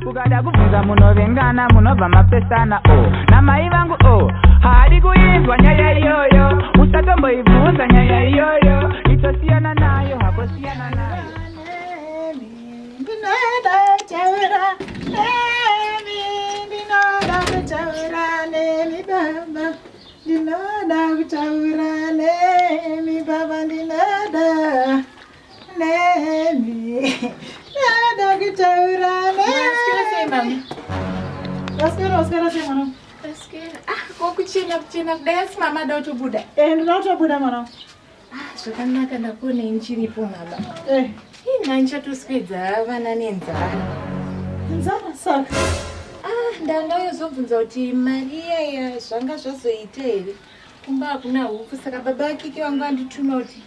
Ukada kubvunza munovengana, munobva mapesana. O oh, namai vangu o oh, haadi kuinzwa nyaya iyoyo, usatomboibvunza nyaya iyoyo, itosiyana nayo hako, siyana nayo. Ndinoda kutaura nemi, ndinoda kutaura nemi baba, ndinoda kutaura nemi baba, ndinoda nemi, ndinoda kutaura nemi. Waswera, waswera sei mwana? Ah, ko kuchena kuchena kudai, asi mama ada kutobuda? Eh, ndinoda kutobuda mwana. Ah, zvakanaka, ndakuona inchiripo mama. Eh. Ina nchatoswedza vana nenzara. Nzara saka. Ah, ndandayozobvunza kuti mari iya zvanga zvazoita here? Kumba hakuna hupfu, saka baba akiki vangu andituma kuti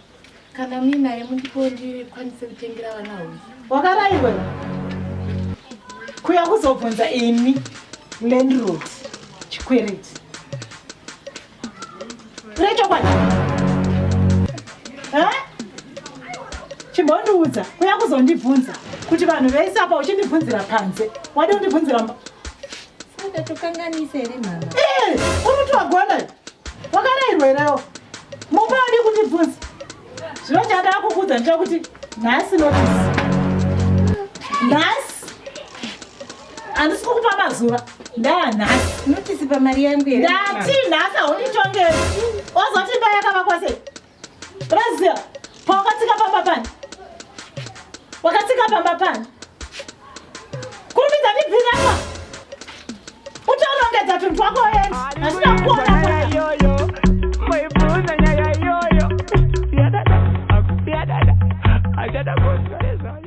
kana muinayo mundipo ndikwanise kutengera vana hupfu. Wakaraiwe. Kuya kuzobvunza ini landlord chikwereti. Rechokwadi. Eh? Chimbondiudza, kuya kuzondibvunza kuti vanhu vese apa uchindibvunzira panze. Wadi kundibvunzira mba. Saka tokanganisa here mama? Eh, uri kuti wagona. Wakarairwa herewo? Mumba wadi kundibvunza. Zvino chandava kukuudza ndechekuti nhasi notice. Nhasi handisi kukupa mazuva, ndaa nhasi. Notisi pamari yangu here? Ndati nhasi haunditongeri. Wazoti imba yakavakwa sei? Brazil, pawakatsika pamba pani? Wakatsika pamba pani? Kurumidza ndibvira apa. Utorongedza tunhu twako uende. Handina kuona nyaya iyoyo, moibvunza nyaya iyoyo. Siyadada, siyadada, achada kunzwa nezvayo.